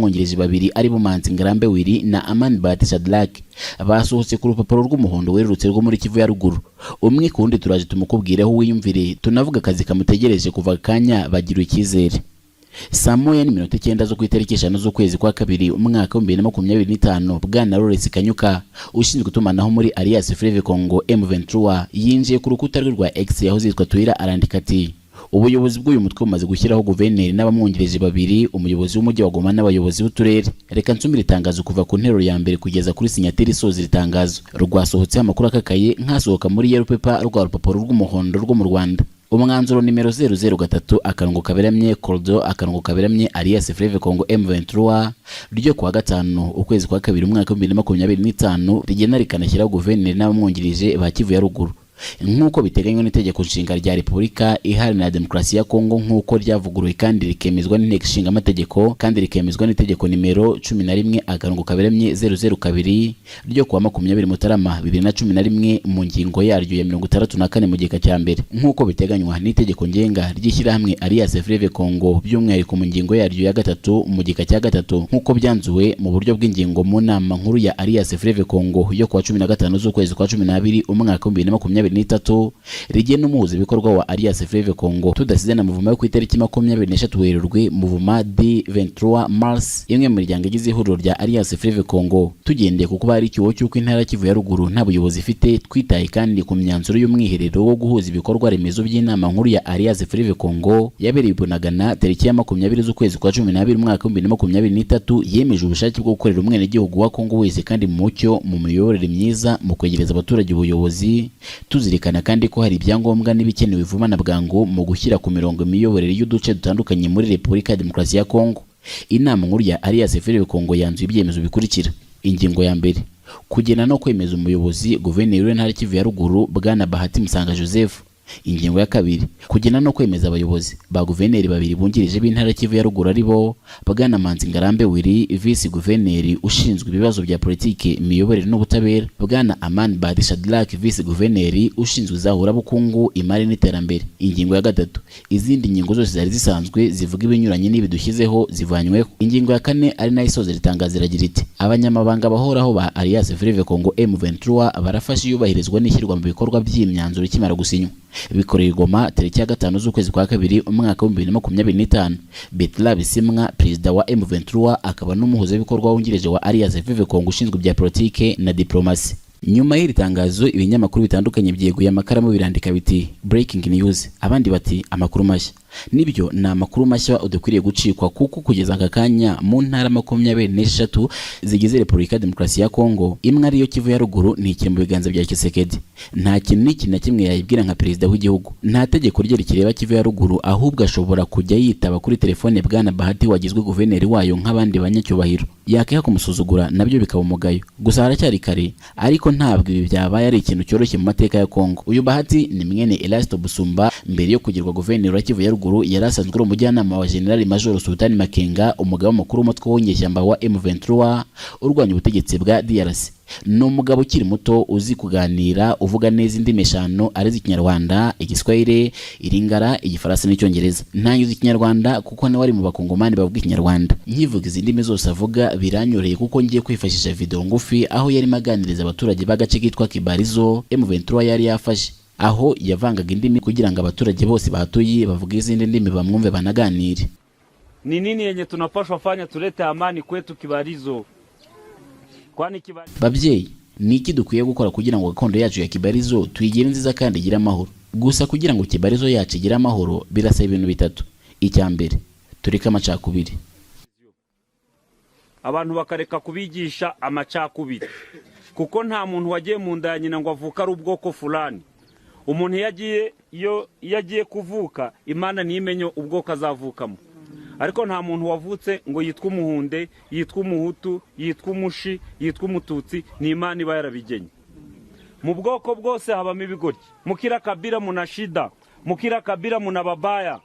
N'abamwungirije babiri, aribo Manzi Ngarambe Willy na Amani Bahati Shadrack, basohotse ku rupapuro rw'umuhondo werurutse rwo muri Kivu ya Ruguru. Umwe ku wundi turaje tumukubwireho wiyumvire, tunavuga akazi kamutegereje kuva akanya bagiriwe icyizere. Saa 1:90 zo ku itariki 5 z'ukwezi kwa kabiri umwaka wa 2025, Bwana Lawrence Kanyuka ushinzwe itumanaho muri Alliance Fleuve Congo M23 yinjiye ku rukuta rwe rwa X yahoze yitwa Twitter, arandika ati: "Ubuyobozi bw'uyu mutwe bumaze gushyiraho guverineri n'abamwungirije babiri, umuyobozi w'umujyi wa Goma n'abayobozi b'uturere." Reka nsumire itangazo kuva ku nteruro ya mbere kugeza kuri sinyatire isoza iri tangazo. Rwasohotseho amakuru akakaye nk'asohoka muri Yellow Paper, rwa rupapuro rw'umuhondo rwo mu Rwanda. Umwanzuro nimero 003/cordo/ Alliance Fleuve Congo M23 ryo kuwa 5 ukwezi kwa kabiri umwaka wa 2025 rigena rikanashyiraho guverineri n'abamwungirije ba Kivu ya Ruguru nk'uko biteganywa n'itegeko nshinga rya Repubulika Iharanira Demokarasi ya Kongo nk'uko ryavuguruwe kandi rikemezwa n'Inteko Ishinga Amategeko, kandi rikemezwa n'itegeko nimero 11/002 ryo kuwa 20 Mutarama 2011 mu ngingo yaryo ya 64 mu gika cya mbere, nk'uko biteganywa n'itegeko ngenga ry'ishyirahamwe Alliance Fleuve Congo, by'umwihariko mu ngingo yaryo ya 3 mu gika cya 3, nk'uko byanzuwe mu buryo bw'ingingo mu nama nkuru ya Alliance Fleuve Congo yo kuwa 15 z'ukwezi kwa 12 umwaka wa 2023 rigena umuhuzabikorwa wa Alliance Fleuve Congo, tudasize na muvuma yo ku itariki 23 Werurwe, mouvement du 23 Mars, imwe mu miryango igize ihuriro rya Alliance Fleuve Congo. Tugendeye ku kuba hari icyuho cy'uko intara Kivu ya Ruguru nta buyobozi ifite, twitaye kandi ku myanzuro y'umwiherero wo guhuza ibikorwa remezo by'inama nkuru ya Alliance Fleuve Congo yabereye i Bunagana tariki ya 20 z'ukwezi kwa 12 umwaka wa 2023, yemeje ubushake bwo gukorera umwenegihugu wa Congo wese kandi mu mucyo, mu miyoborere myiza, mu kwegereza abaturage ubuyobozi, tuzirikana kandi ko hari ibyangombwa n'ibikenewe vuba na bwangu mu gushyira ku mirongo imiyoborere y'uduce dutandukanye muri Repubulika ya Demokarasi ya Kongo, inama nkuru ya Alliance Fleuve Congo yanzuye ibyemezo bikurikira. Ingingo ya mbere: kugena no kwemeza umuyobozi guverineri w'intara Kivu ya Ruguru, Bwana Bahati Musanga Joseph. Ingingo ya kabiri: kugena no kwemeza abayobozi ba guverineri babiri bungirije b'intara Kivu ya Ruguru, ari bo Bwana Manzi Ngarambe Willy, visi guverineri ushinzwe ibibazo bya politiki, imiyoborere n'ubutabera, Bwana Amani Bahati Shadrack, visi guverineri ushinzwe izahurabukungu, imari n'iterambere. Ingingo ya gatatu: izindi ngingo zose zari zisanzwe zivuga ibinyuranye n'ibi dushyizeho zivanyweho. Ingingo ya kane, ari nayo isoza itangazo, iragira iti: "Abanyamabanga bahoraho ba Alliance Fleuve Congo M23 barafasha iyubahirizwa n'ishyirwa mu bikorwa by'iyi myanzuro ikimara gusinywa." Bikoreye Goma tariki ya 5 z'ukwezi kwa kabiri umwaka wa 2025. Bertrand Bisimwa, perezida wa M23 akaba n'umuhuzabikorwa wungirije wa Alliance Fleuve Congo ushinzwe ibya politike na diplomasi. Nyuma y'iri tangazo, ibinyamakuru bitandukanye byeguye amakaramu birandika biti: "Breaking news", abandi bati: "Amakuru mashya." Nibyo, ni amakuru mashya udakwiriye gucikwa, kuko kugeza aka kanya mu ntara 23 zigize Repubulika ya Demokarasi ya Kongo, imwe ariyo Kivu ya Ruguru ntikiri mu biganza bya Tshisekedi. Nta kintu n'iki na kimwe yayibwira nka perezida w'igihugu, nta tegeko rye rikireba Kivu ya Ruguru, ahubwo ashobora kujya yitaba kuri telefone Bwana Bahati wagizwe guverineri wayo nk'abandi banyacyubahiro. Yakiha kumusuzugura nabyo bikaba umugayo. Gusa haracyari kare, ariko ntabwo ibi byabaye ari ikintu cyoroshye mu mateka ya Kongo. Uyu Bahati ni mwene Erasto Busumba. Mbere yo kugirwa guverineri wa Kivu ya Ruguru yari asanzwe ari umujyanama wa General Major Sultani Makenga, umugaba mukuru w'umutwe w'inyeshyamba wa M23 urwanya ubutegetsi bwa DRC. Ni umugabo ukiri muto uzi kuganira, uvuga neza indimi eshanu arizo Ikinyarwanda, Igiswahili, Iringara, Igifaransa n'Icyongereza. Ntanyuze Ikinyarwanda kuko nawe ari mu Bakongomani bavuga Ikinyarwanda. Nkivuga izi ndimi zose avuga biranyoreye, kuko ngiye kwifashisha video ngufi aho yarimo aganiriza abaturage b'agace kitwa Kibarizo M23 yari yafashe, aho yavangaga indimi kugira ngo abaturage bose bahatuye bavuge izindi ndimi bamwumve banaganire. Ni nini yenye tunapashwa fanya tulete amani kwetu Kibarizo? Kwani Kibarizo Babyeyi, ni iki dukwiye gukora kugira ngo gakondo yacu ya Kibarizo tuyigire nziza kandi igire amahoro? Gusa kugira ngo Kibarizo yacu igire amahoro birasaba ibintu bitatu. Icya mbere, tureke amacakubiri. Abantu bakareka kubigisha amacakubiri, kuko nta muntu wagiye mu nda ya nyina ngo avuke ari ubwoko fulani. Umuntu iyo agiye kuvuka, Imana ntimenye ubwoko azavukamo, ariko nta muntu wavutse ngo yitwe umuhunde, yitwe umuhutu, yitwe umushi, yitwe umututsi. Ni Imana iba yarabigenye. Mu bwoko bwose habamo ibigoryi. Mu kila kabila muna shida, mu kila kabila muna babaya.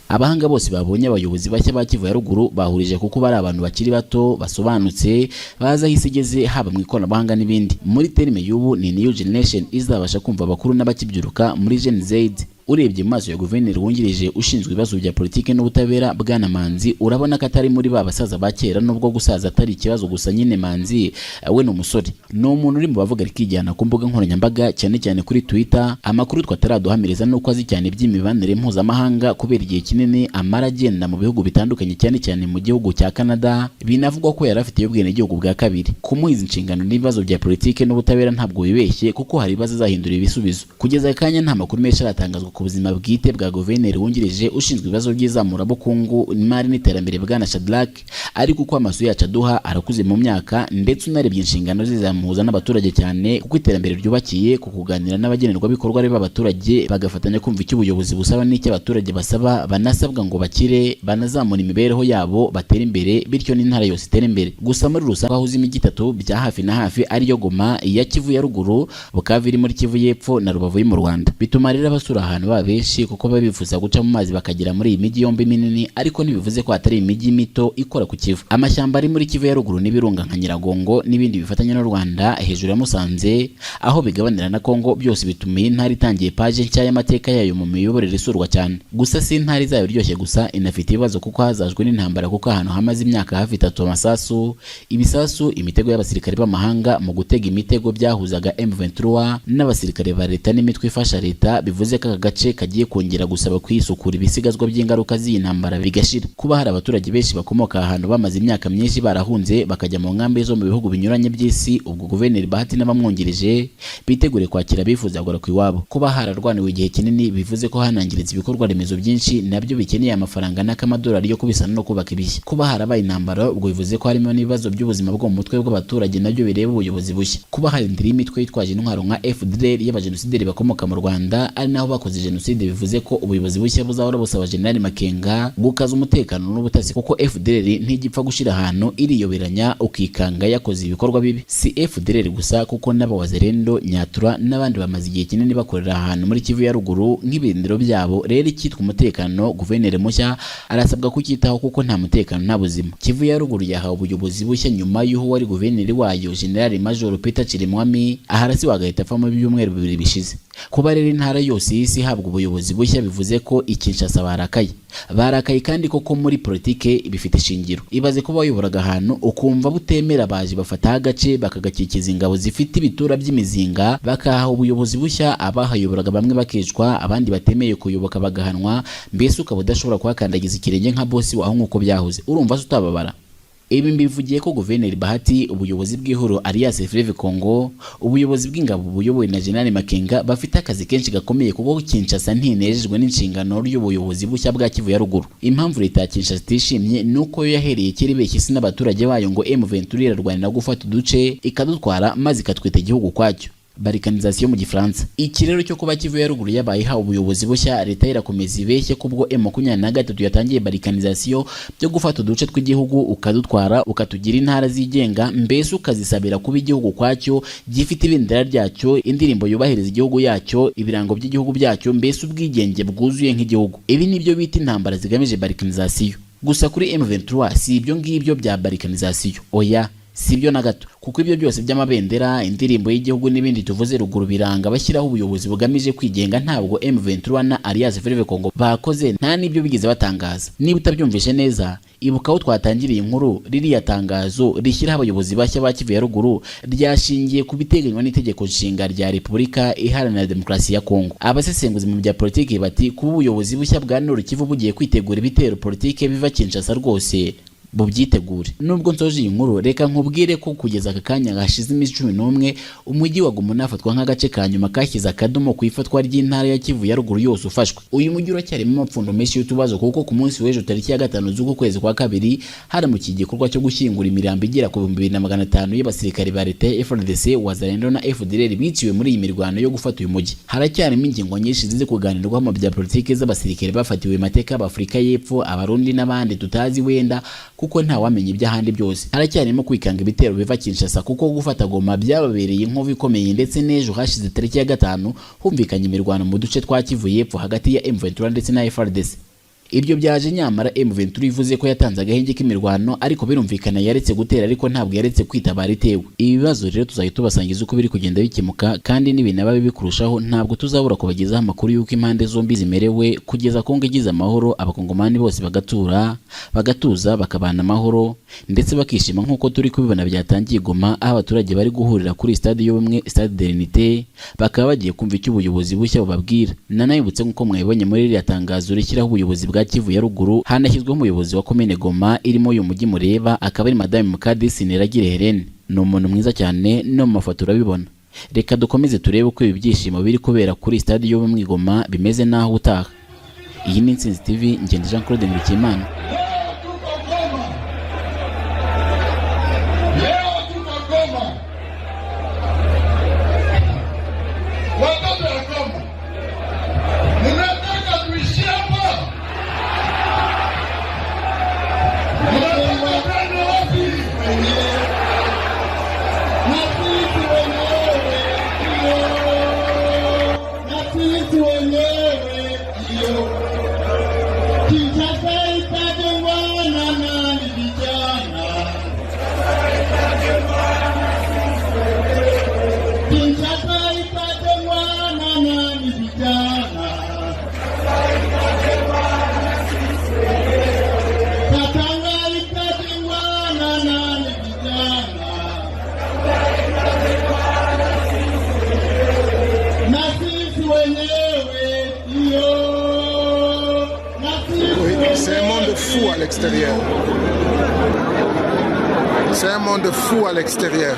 Abahanga bose babonye abayobozi bashya ba Kivu ya Ruguru bahurije kuko bari abantu bakiri bato, basobanutse, bazi aho isi igeze, haba mu ikoranabuhanga n'ibindi. Muri terme y'ubu ni new generation izabasha kumva abakuru n'abakibyiruka muri Gen Z. Urebye mu maso ya guverineri wungirije ushinzwe ibibazo bya politiki n'ubutabera, Bwana Manzi, urabona ko atari muri ba basaza ba kera, nubwo gusaza atari ikibazo. Gusa nyine Manzi we ni umusore, ni umuntu uri mu bavuga rikijyana ku mbuga nkoranyambaga, cyane cyane kuri Twitter. Amakuru twataraduhamiriza nuko azi cyane iby'imibanire mpuzamahanga kubera igihe kinini amara agenda mu bihugu bitandukanye, cyane cyane mu gihugu cya Canada. Binavugwa ko yari afite ubwenegihugu bwa kabiri. Kumuha izi nshingano n'ibibazo bya politiki n'ubutabera ntabwo wibeshye, kuko hari ibibazo azahindura ibisubizo. Kugeza aka kanya nta makuru menshi aratangazwa ku buzima bwite bwa guverineri wungirije ushinzwe ibibazo by'izamurabukungu, imari n'iterambere, Bwana Shadrack, ariko uko amaso yacu aduha, arakuze mu myaka, ndetse unarebye inshingano ze zamuhuza n'abaturage cyane, kuko iterambere ryubakiye ku kuganira n'abagenerwabikorwa, ari b'abaturage, bagafatanya kumva icyo ubuyobozi busaba n'icyo abaturage basaba, banasabwa ngo bakire, banazamura imibereho yabo, batere imbere, bityo n'intara yose itere imbere. Gusa muri rusange ahuza imijyi itatu bya hafi na hafi, ariyo Goma ya Kivu ya ruguru, Bukavu iri muri Kivu y'Epfo na Rubavu iri mu Rwanda. Bituma rero abasura ahantu baba benshi, kuko baba bifuza guca mu mazi bakagera muri iyi mijyi yombi minini, ariko ntibivuze ko hatari imijyi mito ikora ku Kivu. Amashyamba ari muri Kivu ya ruguru n'ibirunga nka Nyiragongo n'ibindi bifatanya n'u Rwanda hejuru ya Musanze aho bigabanira na Kongo, byose bituma iyi ntara itangiye paje nshya y'amateka yayo mu miyoborere isurwa cyane. Gusa si intara izaba iryoshye gusa, inafite ibibazo kuko hazajwe n'intambara, kuko ahantu hamaze imyaka hafi 3 amasasu, ibisasu, imitego y'abasirikare b'amahanga mu gutega imitego byahuzaga M23 n'abasirikare ba leta n'imitwe ifasha leta. Bivuze ko aka gace kagiye kongera gusaba kwisukura ibisigazwa by'ingaruka z'iyi ntambara bigashira. Kuba hari abaturage benshi bakomoka ahantu bamaze imyaka myinshi barahunze bakajya mu nkambi zo mu bihugu binyuranye by'isi, ubwo guverineri Bahati n'abamwungirije bitegure kwakira abifuza kugaruka iwabo. Kuba hararwaniwe igihe kinini bivuze ko hanangiritse ibikorwa remezo byinshi, nabyo bikeneye amafaranga n'akamadolari yo kubisana no kubaka ibishya. Kuba harabaye intambara, ubwo bivuze ko harimo n'ibibazo by'ubuzima bwo mu mutwe bw'abaturage, nabyo bireba ubuyobozi bushya. Kuba hari indiri y'imitwe yitwaje intwaro nka FDLR y'abajenosideri bakomoka mu Rwanda, ari naho bakoze jenoside, bivuze ko ubuyobozi bushya buzahora busaba General Makenga gukaza umutekano n'ubutasi, kuko FDLR ntigipfa gushira ahantu, iriyoberanya ukikanga yakoze ibikorwa bibi. Si FDLR gusa, kuko n'abawazerendo, Nyatura n'abandi bamaze igihe kinini bakorera ahantu muri Kivu ya ruguru nk'ibirindiro byabo. Rero icyitwa umutekano guverineri mushya arasabwa kucyitaho, kuko nta mutekano nta buzima. Kivu ya ruguru yahawe ubuyobozi bushya nyuma y'uho wari guverineri wayo, General Major Peter Chirimwami, aharasiwe agahita apfa mu byumweru 2 bishize. Kuba rero intara yose y'isi ihabwa ubuyobozi bushya bivuze ko i Kinshasa barakaye, barakaye kandi koko muri politike bifite ishingiro. Ibaze ko bayoboraga ahantu ukumva butemera, baje bafataho agace bakagakikiza ingabo zifite ibitura by'imizinga, bakaha ubuyobozi bushya, abahayoboraga bamwe bakicwa, abandi batemeye kuyoboka bagahanwa, mbese ukaba udashobora kuhakandagiza ikirenge nka bosi waho nk'uko byahoze. Urumva se utababara? Ibi mbivugiye ko guverineri Bahati, ubuyobozi bw'ihuriro Alliance Fleuve Congo, ubuyobozi bw'ingabo buyobowe na General Makenga bafite akazi kenshi gakomeye, kuko Kinshasa ntinejejwe n'inshingano y'ubuyobozi bushya bwa Kivu ya ruguru. Impamvu leta ya Kinshasa itishimye ni uko yo yahereye kera ibeshya isi n'abaturage bayo ngo M23 irarwanira gufata uduce ikadutwara, maze ikatwita igihugu kwacyo, balkanisation mu Gifaransa. Iki rero cyo kuba Kivu ya ruguru yabaye ihawe ubuyobozi bushya, leta irakomeza ibeshye kubwo M23 yatangiye balkanisation byo gufata uduce tw'igihugu ukadutwara, ukatugira intara zigenga, mbese ukazisabira kuba igihugu kwacyo gifite ibendera ryacyo, indirimbo yubahiriza igihugu yacyo, ibirango by'igihugu byacyo, mbese ubwigenge bwuzuye nk'igihugu. Ibi nibyo bita intambara zigamije balkanisation. Gusa kuri M23 si ibyo ngibyo bya balkanisation, oya, si ibyo na gato, kuko ibyo byose by'amabendera, indirimbo y'igihugu n'ibindi tuvuze ruguru biranga bashyiraho ubuyobozi bugamije kwigenga, ntabwo M23 na Alliance Fleuve Congo bakoze, nta n'ibyo bigeze batangaza. Niba utabyumvishe neza, ibuka aho twatangiriye inkuru. Ririya tangazo rishyiraho abayobozi bashya ba Kivu ya ruguru ryashingiye ku biteganywa n'itegeko nshinga rya Repubulika Iharanira Demokarasi ya Kongo. Abasesenguzi mu bya politiki bati kuba ubuyobozi bushya bwa Nord Kivu bugiye kwitegura ibitero politike biva Kinshasa, rwose bubyitegure. Nubwo nsoje iyi nkuru, reka nkubwire ko kugeza aka kanya hashize iminsi 11 umujyi wa Goma unafatwa nk'agace ka nyuma kashyize akadomo ku ifatwa ry'intara ya Kivu ya ruguru yose ufashwe. Uyu mujyi uracyarimo amapfundo menshi y'utubazo, kuko ku munsi w'ejo tariki ya 5 z'uku kwezi kwa kabiri haramukiye igikorwa cyo gushyingura imirambo igera ku 2500 y'abasirikari ba leta ya FARDC, Wazalendo na FDLR biciwe muri iyi mirwano yo gufata uyu mujyi. Haracyarimo ingingo nyinshi zize kuganirwaho mu bya politiki z'abasirikare bafatiwe mateka b'Afurika y'Epfo, Abarundi n'abandi tutazi wenda, kuko nta wamenya iby'ahandi byose. Haracyarimo kwikanga ibitero biva Kinshasa, kuko gufata Goma byababereye inkovu ikomeye, ndetse n'ejo hashize tariki ya 5 humvikanye imirwano mu duce twa Kivu y'Epfo hagati ya M23 ndetse na FARDC. Ibyo byaje nyamara M23 ivuze ko yatanze agahenge k'imirwano, ariko birumvikana yaretse gutera, ariko ntabwo yaretse kwitabara itewe. Ibi bibazo rero tuzajya tubasangiza uko biri kugenda bikemuka, kandi n'ibinaba bibi kurushaho ntabwo tuzabura kubagezaho amakuru y'uko impande zombi zimerewe, kugeza Kongo igize amahoro, abakongomani bose bagatura, bagatuza, bakabana amahoro ndetse bakishima, nk'uko turi kubibona byatangiye i Goma, aho abaturage bari guhurira kuri stade y'ubumwe, Stade de l'Unité, bakaba bagiye kumva icyo ubuyobozi bushya bubabwira. Nanabibutse, nk'uko mwabibonye muri ririya tangazo rishyiraho ubuyobozi bwa Kivu ya Ruguru, hanashyizweho umuyobozi wa komine Goma irimo uyu mujyi mureba, akaba ari Madame Mukadisi Niragire Helene. Ni umuntu mwiza cyane, no mu mafoto urabibona. Reka dukomeze turebe uko ibi byishimo biri kubera kuri stade y'ubumwe i Goma bimeze naho utaha. Iyi ni Intsinzi TV, Ngende Jean Claude Nkurikiyimana. Leo tuko Goma, leo tuko Goma, watoto ya Goma, mnataka tuishie hapa? Mnataka twende wapi? Na sisi wenyewe ndio, na sisi wenyewe ndio. Kinshasa itajengwa na nani vijana? Kinshasa itajengwa na nani vijana? Katanga itajengwa na nani vijana? Na sisi wenyewe ndio, na sisi Oui, c'est un monde fou à l'extérieur. C'est un monde fou à l'extérieur.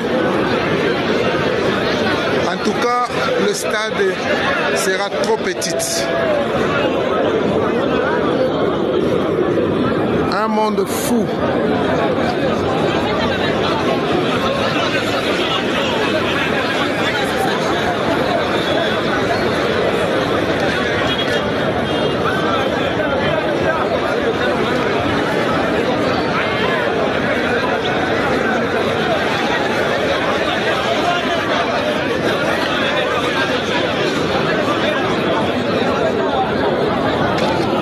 En tout cas, le stade sera trop petit. Un monde fou.